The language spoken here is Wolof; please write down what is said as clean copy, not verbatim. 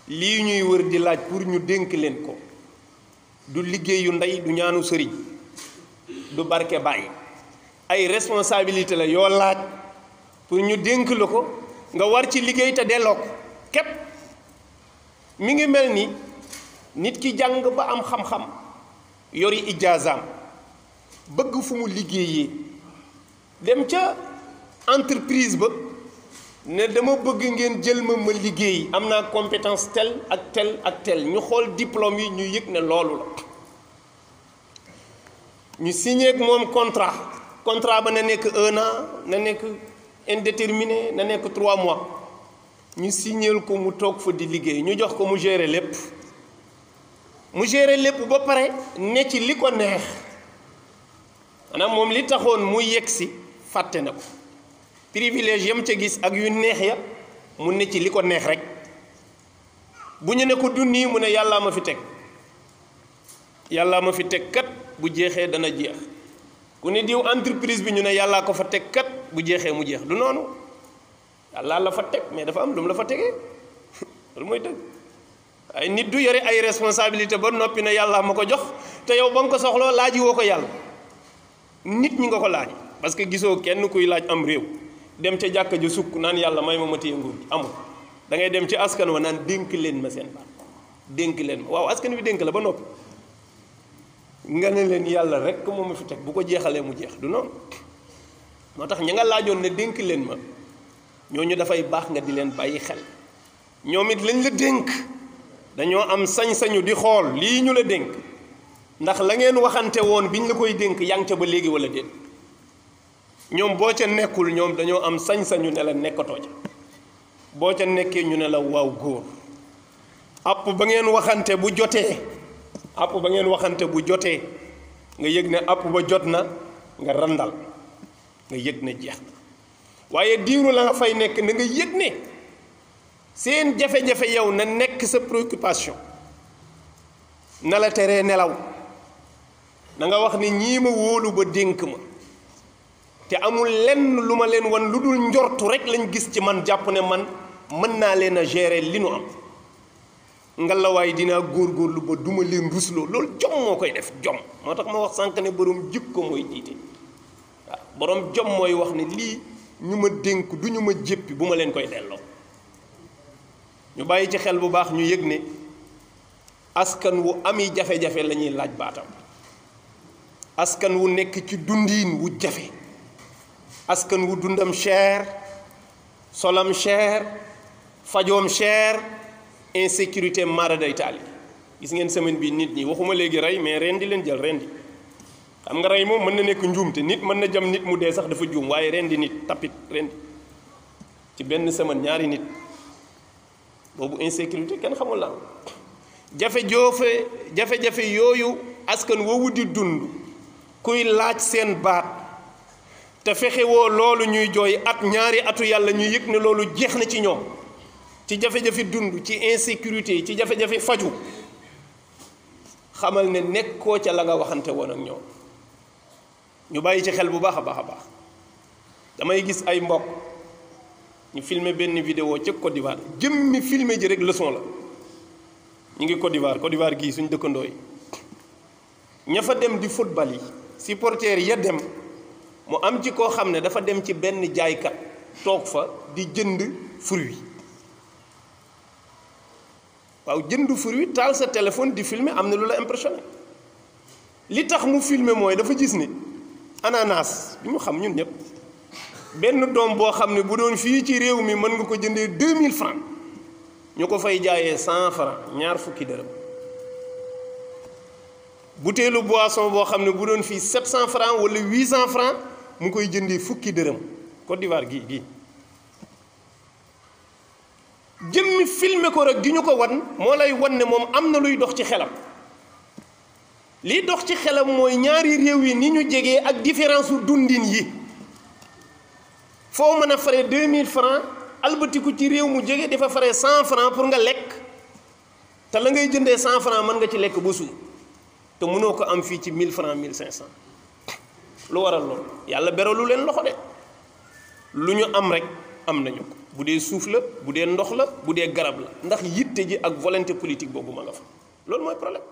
lii ñuy wër di laaj pour ñu dénk leen ko du liggéeyu ndey du ñaanu sëriñ du barke bàyyi ay responsabilité la yoo laaj pour ñu dénk la ko nga war ci liggéey te delloo ko képp mi ngi mel ni nit ki jàng ba am xam-xam yori ijaazaam bëgg fu mu liggéeyee dem ca entreprise ba ne dama bëgg ngeen jël ma liggéey am naa compétence tel ak tel ak tel ñu xool diplôme yi ñu yëg ne loolu la ñu signé ak moom contrat ba na nekk 1 an na nekk indéterminé na nekk 3 mois ñu signéel ko mu toog fa di liggéey ñu jox ko mu gérer lépp ba pare ne ci li ko neex maanaam moom li taxoon mu yegg si fàtte na ko privilège yam ca gis ak yu neex ya mu ne ci li ko neex rek bu ñu ne ko du nii mu ne yàllaa ma fi teg kat bu jeexee dana jeex ku ne diw entreprise bi ñu ne yàllaa ko fa teg kat bu jeexee mu jeex du noonu yàllaa la fa teg mais dafa am lu mu la fa tegee loolu mooy dëgg ay nit du yore ay responsabilité ba noppi ne yàllaa ma ko jox te yow ba nga ko soxloo laaji woo ko yàlla nit ñi nga ko laaj parce que gisoo kenn kuy laaj am réew dem ca jàkka ju sukk naan yàlla may ma téye nguur gi amul da ngay dem ci askan wa naan dénk leen ma seen baat dénk leen ma waaw askan wi dénk la ba noppi nga ne leen yàlla rek moo ma fi teg bu ko jeexalee mu jeex du noonu moo tax ña nga laajoon ne dénk leen ma ñooñu dafay baax nga di leen bàyyi xel ñoom it lañ la dénk dañoo am sañ-sañu di xool lii ñu la dénk ndax la ngeen waxante woon biñ la koy dénk yaa ngi ca ba léegi wala déet ñoom boo ca nekkul ñoom dañoo am sañ-sañu ne la nekkatoo ca boo ca nekkee ñu ne la waaw góor àpp ba ngeen waxante bu jotee nga yëg ne àpp ba jot na nga randal nga yëg ne jeex na waaye diiru la nga fay nekk na nga yëg ne seen jafe-jafe yow na nekk sa préoccupation na la teree nelaw na nga wax ne ñii ma wóolu ba dénk ma te amul lenn lu ma leen wan lu dul njortu rek lañ gis ci man jàpp ne man mën naa leen a gérer li nu am ngalawaay dinaa góorgóorlu ba duma leen rusloo loolu jom moo koy def jom moo tax ma wax sànq ne borom jikko mooy jiite waaw borom jom mooy wax ne lii ñu ma dénk du ñu ma jéppi bu ma leen koy delloo ñu bàyyi ci xel bu baax ñu yëg ne askan wu ami jafe-jafe la ñuy laaj baatam askan wu nekk ci dundiin wu jafe askan wu dundam cher solam cher fajoom cher insécurité mara day taali gis ngeen semaine bi nit ñi waxuma léegi rey mais ren di leen jël ren di xam nga rey moom mën na nekk njuum te nit mën na jam nit mu dee sax dafa juum waaye ren di nit tapit ren di ci benn semaine ñaari nit boobu insécurité kenn xamul la jafe-jafe yooyu askan woowu di dund kuy laaj seen baat te fexe woo loolu ñuy jooy at ñaari atu yàlla ñuy yëg ne loolu jeex na ci ñoom ci jafe-jafe dund ci insécurité ci jafe-jafe faju xamal ne nekkoo ca la nga waxante woon ak ñoom ñu bàyyi ci xel bu baax a baax a baax damay gis ay mbokk ñu filmer benn vidéo ca Côte d'Ivoire jëmmi filmer ji rek leçon la ñu ngi Côte d'Ivoire gii suñ dëkkandoo yi ña fa dem di football yi supporters ya dem mu am ci koo xam ne dafa dem ci benn jaaykat toog fa di jënd fruit waaw jënd fruit taal sa téléphone di filmer am na lu la impressionné li tax mu filmer mooy dafa gis ni ananas bi ñu xam ñun ñëpp benn doom boo xam ne bu doon fii ci réew mi mën nga ko jëndee 2000 francs ñu ko fay jaayee 100 francs ñaar fukki dërëm butéelu boisson boo xam ne bu doon fii 700 francs wala 800 francs mu koy jëndee fukki dërëm Côte d'Ivoire gii jëmmi filmer ko rek di ñu ko wan moo lay wan ne moom am na luy dox ci xelam liy dox ci xelam mooy ñaari réew yi ni ñu jegee ak différence u dundin yi foo mën a fare 2000 francs albatiku ci réew mu jege dafa fare 100 francs pour nga lekk te la ngay jëndee 100 francs mën nga ci lekk ba suur te mënoo ko am fii ci 1000 francs 1500 lu waral loolu yàlla beralu leen loxo de lu ñu am rek am nañu ko bu dee suuf la bu dee ndox la bu dee garab la ndax yitte ji ak volonté politique boobu ma nga fa loolu mooy problème